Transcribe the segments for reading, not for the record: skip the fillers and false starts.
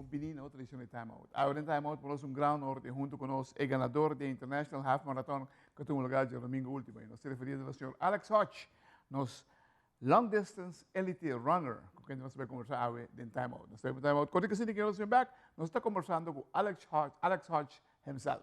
Bon bini na otro edicion di Time Out. Awe den Time Out por nos un gran honor di hunto cu nos e ganador di e International Half Marathon cu a tuma lugar djadomingo ultimo. Y nos ta referiendo na señor Alex Hodge, nos long distance elite runner cu kende nos ta bay conversa awe den Time Out. Nos ta bay pa Time Out. Corti cu nos bin back, nos ta conversando cu Alex Hodge, Alex Hodge himself.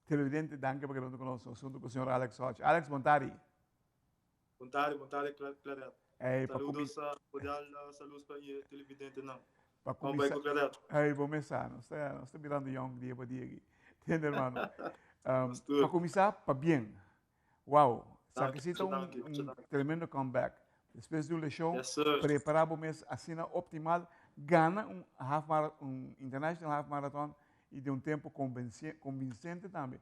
Televidente, danki pa keda huntu ku nos. Nos huntu ku señor Alex Hodge. Alex, bon tardi. Bon tardi, bon tardi, Claret. Hey, pa Saludos, cordial saludos pa e televidentenan. Pa Con bai cuminsa. cu Claret? Hey, bo mesa, nos ta mirando yong dia pa dia aki. Tende, hermano. Nos Pa tur. cuminsa, pa bien. Wow, Danki, esaki si ta mucho danki, mucho un danki. tremendo comeback. Despues di un lesion, Yes, sir. prepara bo mes asina optimal, gana un half mara, un international half marathon y den un tempo convincente tambe.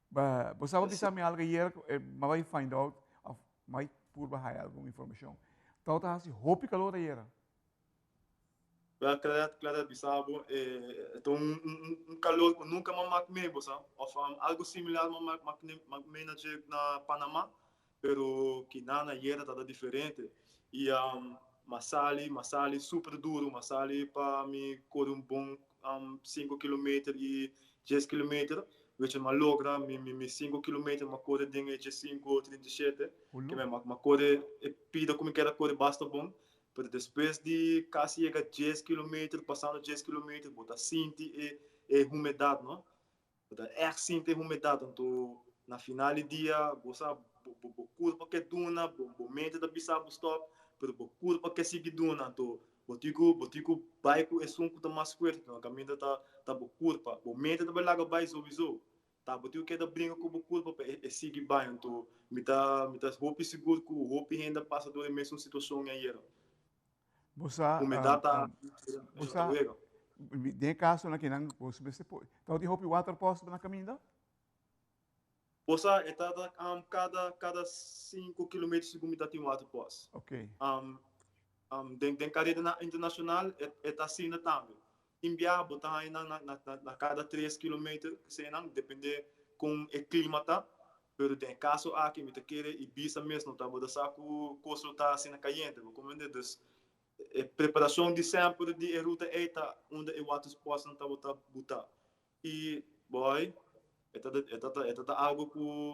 Ba, bo sa bo Yes, bisa sir. mi algo ayer, mi a bay find out, of mi a bay purba haya algun informacion. Tabata haci hopi calor ayer. Wel, Claret, Claret bisa bo, e ta un calor cu nunca m'a mak mee, bo sa. Of algo similar m'a mak mee na dje na Panama, pero kinan ayera tabata diferente. Y m'a sali, m'a sali super duro, m'a sali pa mi core un bon cinco kilometer y dies kilometer, which m'a logra mi cinco kilometer m'a core den e diescinco 37, Hulu. ke m'a core e pida cu mi kier a core basta bon. Pero despues di casi yega dies kilometer, pasando dies kilometer, bo ta sinti e e humedad, no? Bo ta echt sinti e humedad. Anto na final di dia, bo sa, bo bo bo curpa ke duna, bo bo mente ta bisa bo stop, pero bo curpa ke sigui duna. Anto bo tin cu bo tin cu bay cu esun cu ta mas fuerte, no caminda ta ta bo curpa. Bo mente ta bay laga bay souiso. Ta bo tin ku keda bringa ku bo kurpa pa e sigui bai. Anto mi ta mi ta hopi sigur ku hopi hende a pasa dor e mesun situashon ayera. Bo sa, Humedat ta bo sa, den e kasonan kinan bo mester por, tabatin hopi waterpost na kaminda? Bo sa, e ta kada kada sinku kilometer sigun mi ta tin waterpost. Ok. Den den kareda internashonal e ta asina tambe. Tin biaha bo ta haña nan na kada tres kilometer, kesenan, depende kon e klima ta. Pero den e kaso aki mi ta kere Ibiza mes no tabata sa ku kos lo ta asina kayente, bo komprende? Dus e preparashon di semper di e ruta ei ta unda e watersportsnan tabata buta. I boy, e ta e ta e ta algu ku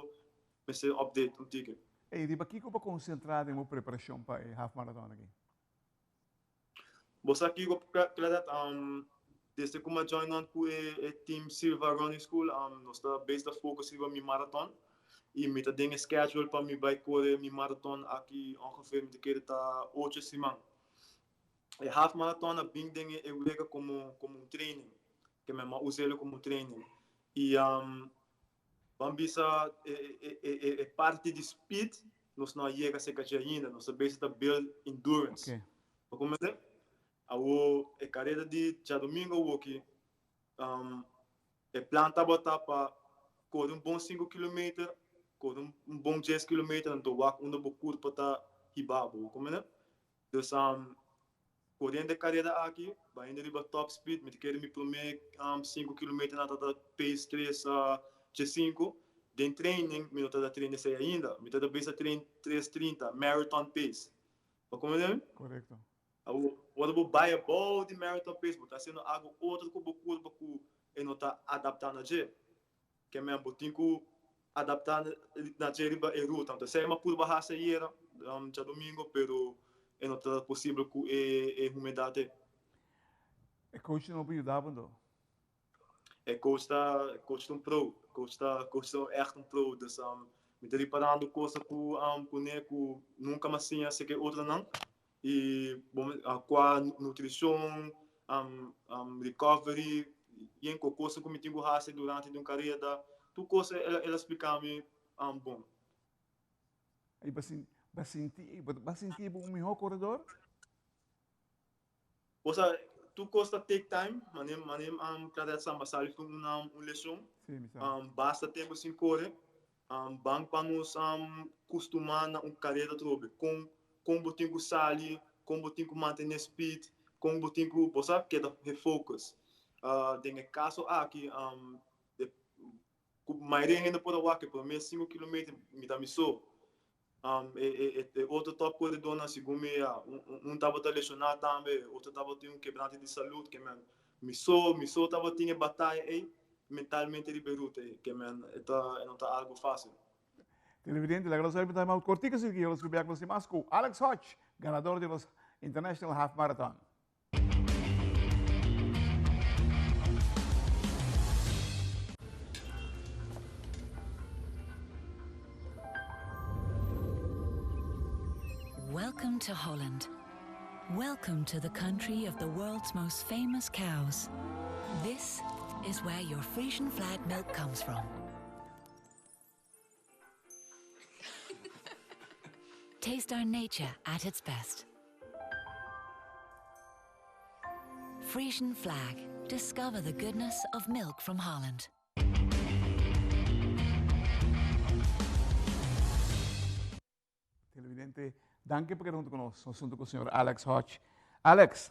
mester update un tiki. Ey, riba kiko bo konsentrá den bo preparashon pa e half marathon aki? Bo sa kiko Claudette, desde ku mi a join on ku e team Silva Running School, nos ta bes ta focus riba mi marathon y mi ta den e schedule pa mi bai kore mi marathon aki ongeveer mi ta kere ta ocho siman. E half marathon a bin den e wega komo komo un training, ke mi a us'e komo un training y Ban bisa e parti di speed nos no a yega cerca dje ainda, nos ta bezig ta build endurance. Bo comprende? Awo e careda di djadomingo awoki, e plan tabata pa core un bon 5 kilometer, core un bon 10 kilometer, anto wak unda bo curpa ta hiba bo. Bo comprende? Dus coriendo e careda aki, bayendo riba top speed, mi ta kere mi prome 5 kilometer nan tabata pace 3 dje 5. Den training mi no tabata train esey ainda. Mi tabata bisa train 3:30, marathon pace. Bo comprende mi? Correcto. Abo, ora bo bai abou di marathon pace, bo ta haciendo algo otro cu bo curpa cu e no ta adapta na dje. Ke men bo tin cu adapta na dje riba e ruta. Anto esey mi a purba haci ayera, djadomingo, pero e no ta posibel cu e humedad ey. E coach no por yuda bo anto? E coach ta, coach ta un pro, coach ta, coach ta echt un pro. Dus mi ta riparando cosa cu cune cu nunca mi a siña seke otronan. Y bo cua nutricion, recovery, yen cu cosa cu mi tin cu haci durante di un careda. Tur cosa el a splica mi bon. Y bo sinti, bo sinti bo un miho coredor? Osa, tur cos ta take time, mane Claret Samba sali for un lesion. Sí, mi sa. Basta tempo sin core. Ban pa nos custuma na un careda trobe. Con bo tin cu sali, con bo tin cu mantene speed, con bo tin cu, bo sa, keda refocus. Den e caso aki, de, cu mayoria hende por a wak e prome 5 kilometer mi ta mi so. E otro top corredornan segun mi ya, un tabata lesioná tambe, otro tabatin un quebrante di salud, ke men mi so, mi so tabatin e bataya ei mentalmente riba e ruta ei, ke men e ta, e no ta algo fácil. Televidente, laga nos sabi ta mal cortico si nos ku bek nos mas ku Alex Hodge, ganador di nos International Half Marathon. Welcome to Holland. Welcome to the country of the world's most famous cows. This is where your Frisian flag milk comes from. Taste our nature at its best. Frisian flag. Discover the goodness of milk from Holland. Televidente, danki pa keda hunto ku nos. Nos hunto ku señor Alex Hodge. Alex,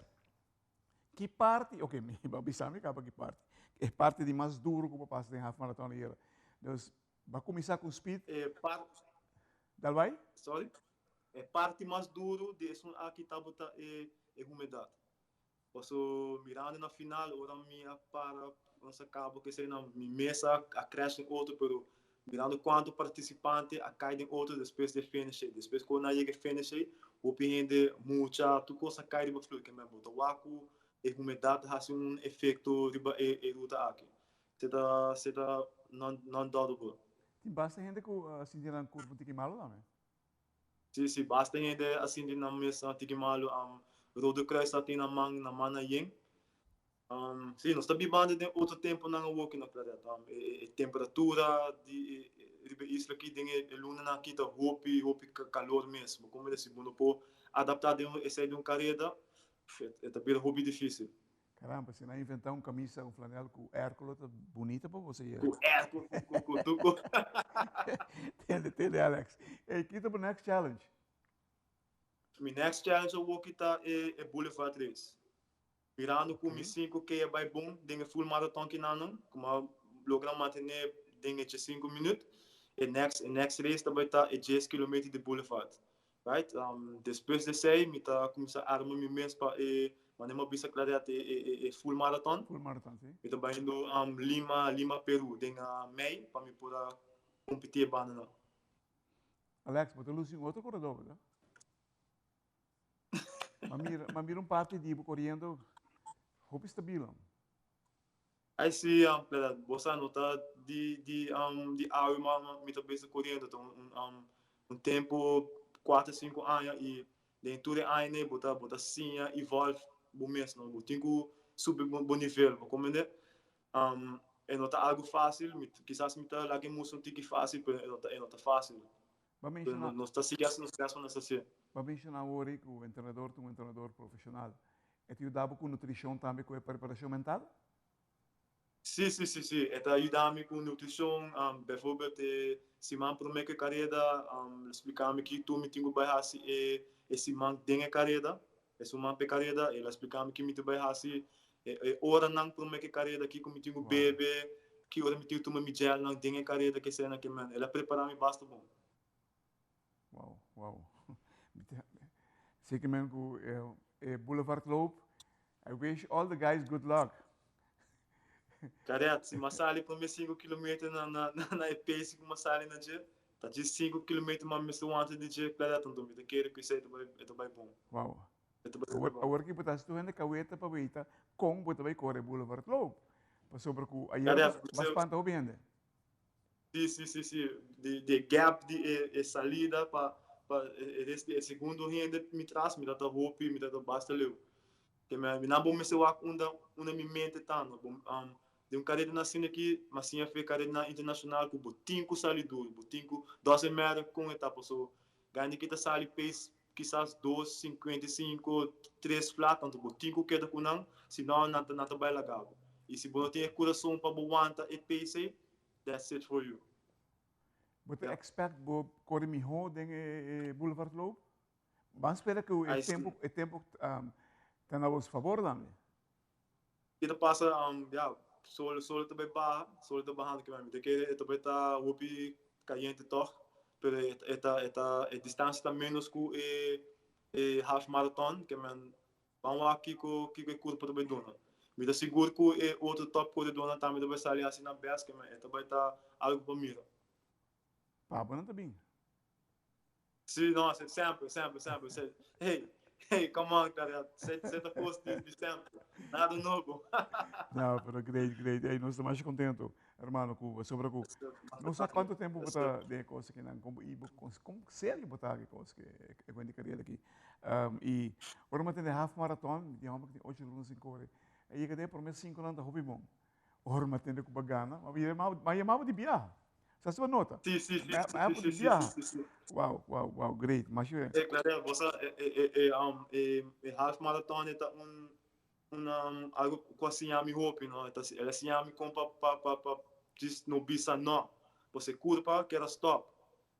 ki parti, ok, mi ba bisa mi kaba ki parti. E parti di mas duro ku bo pasa den half marathon hier. Dus, ba kuminsá ku speed. E parti. Dal bai? Sorry. E parti mas duro di esun aki tabata e humedat. Paso mirando na final ora mi a para nos a cabo que esey nan mi mesa a crash den otro pero mirando cuanto participante a cay den otro despues di e finish ey despues cu nan a yega e finish ey hopi hende mucha tur cos a cay riba vloer ke men bo ta wak cu e humedad ta haci un efecto riba e ruta aki se ta se ta non doubtable. Tin basta hende cu a sinti nan curpa un tiki malo tambe. Si, si, basta hende a sinti nan mes tiki malu. Rode Kruis ta tin nan man, nan man a yen. Si, nos ta bibando den otro temponan awoki na Claret. E temperatura di riba e isla aki den e lunanan aki ta hopi, hopi calor mes. Bo como si bo no por adapta den esei di un careda, e ta bira hopi dificil. Caramba, si nan inventa un camisa, un flanel cu airco lo ta bunita pa boso yera. Cu airco, cu, cu, cu, cu. Tende, tende Alex. Ey, ki ta bo next challenge? Mi next challenge awoki ta e, e Boulevard Race. Mirando cu mi 5K a bay bon den e full marathon kinanan, cu mi a logra mantene den e 5 minuut, e next, e next race ta bay ta e 10 kilometer di Boulevard. Right? Despues di esei mi ta cuminsa arma mi mes pa e, manera mi a bisa Claret, e full marathon. Full marathon, si. Mi ta bayendo Lima, Lima, Peru den mei pa mi por a competi e bandanan. Alex, bo ta luci un otro corredor, verdad? Ma mira, ma mira un parti di bo corriendo hopi stabil. Ai si, Claret, bo sa no ta di di di awe ma mi ta bezig coriendo, ta un un tempo cuater cinco aña y den tur e aña bo ta bo ta siña evolve bo mes no, bo tin cu subi bo nivel, bo comprende? E no ta algo facil, mi kisas mi ta laga e musa un tiki facil pero e no ta e no ta facil. Ba menciona, Nos ta sigui haci nos best pa nos haci. Ba menciona awor cu entrenador ta un entrenador profesional. E ta yuda bo cu nutricion tambe cu e preparacion mental? Si, si, si, si. E ta yuda mi cu nutricion. Bijvoorbeeld e siman prome cu e careda, el a splica mi ki tur mi tin cu bay haci e siman den e careda. E siman pa e careda, el a splica mi ki mi tin bay haci e oranan prome cu e careda, kico mi tin cu bebe, ki ora mi tin cu tuma mi gelnan den e careda, kesena ke men. El a prepara mi basta bon. Wow, wow. Zeker men ku Boulevard Loop. I wish all the guys good luck. Correct. Si m'a sali prome 5 kilometer na e pace ku m'a sali na dje, ta djis 5 kilometer m'a mester wanta di dje, Claret, anto mi ta kere ku esei e ta bai bon. E ta bai Awor, bon. Awor ki bo ta hasi tur hende kaweta pa weita kon bo ta bai kore Boulevard Loop. Pasobra ku ayer Correct. b'a spanta hopi hende. Si, si, si, si. Di e gap di e salida pa e rest di e segundo hende mi tras, mi ta ta hopi, mi ta ta basta leu. Ke mi nan bo mester wak unda mi mente ta, no. Bo, den un carera nan asina aki, mi a siña fe careranan internacional ku bo tin ku sali duro, bo tin ku, doesn't matter kon e ta, paso gandi ki ta sali pace kisas 2:55, 3 flat, anto bo tin ku keda ku nan, si no nan ta bai laga bo. I si bo no tin e kurason pa bo wanta e pace ei, that's it for you. Bo ta expect bo kore mihó den e Boulevard Loop? Ban spera ku e Ai, si. tempo ta na bo favor tambe. Kita pasa, ja, sol ta bai baha, sol ta bahando ke mi ta kere e ta bai ta hopi caliente toch, pero e distancia ta menos ku e half marathon, ke men ban wak kiko e kurpa ta bai duna. Mi ta sigur ku e otro top corredornan tambe ta bai sali hasi nan best, ke men e ta bai ta algo pa mira. Pa bo nan ta bin. Si, no, semper, semper, semper. Hey, hey, come on, cara. Se ta post di semper. Nada nobo. No, pero great, great. Hey, nos ta mas contento, hermano, ku sobre ku. No sa cuanto tempo bo ta den cos aki nan, como i bo como serio bo ta cos ke e cuenta carrera aki. I ora mi tende half marathon, di homber ki tin 8 luna sin core. E yega den prome 5 nan ta hopi bon. Ora mi tende ku bo gana, ma yama bo di biaha. Sa si bo nota? Si. Ma Si, di si, biaha. si. Wow, great. Mas Eh, claro, bo e half marathon ta un algo ku a siña mi hopi, no? El a siña mi kon pa just no bisa no. Paso kurpa keda stop.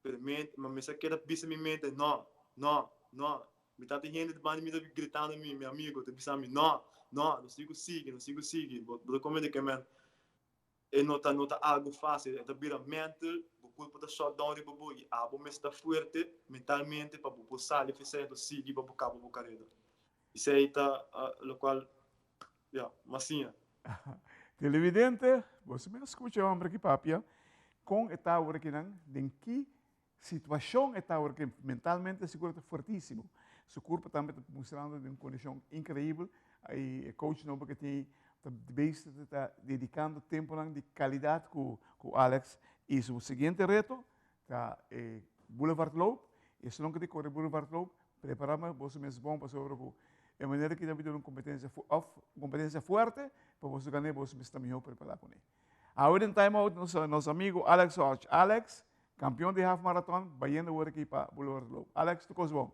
Pero mente, ma mi sa keda bisa mi mente no, no, no. Mi ta hende di banda mi ta gritando mi amigo, ta bisa mi no, no, no sigo sigui, no sigo sigui. Bo come de que man e no ta algo fácil, e ta bira mental, bo kurpa ta shut down riba bo i abo mester ta fuerte mentalmente pa bo por sali fisé sigui pa bo kaba bo karera. Esei ta lokual, ja, m'a siña. Televidente, bo mes skucha hòmber aki papia, kon e ta awor aki nan, den ki situashon e ta awor aki, mentalmente sigur ta fuertísimo. Su kurpa tambe ta mostrando den un kondishon inkreibel. I e coach nobo ku tin ta bezig ta dedikando temponan di kalidat ku Alex. I su siguiente reto ta e Boulevard Loop. I esnan ku ta kore Boulevard Loop, prepará boso mes bon pasobra ku e manera ku ta bira un kompetensia òf kompetensia fuerte, pa boso gana boso mes ta mihó prepará kuné. Awor den time out nos amigo Alex Hodge. Alex, kampeon di half marathon, bayendo awor aki pa Boulevard Loop. Alex, tur kos bon?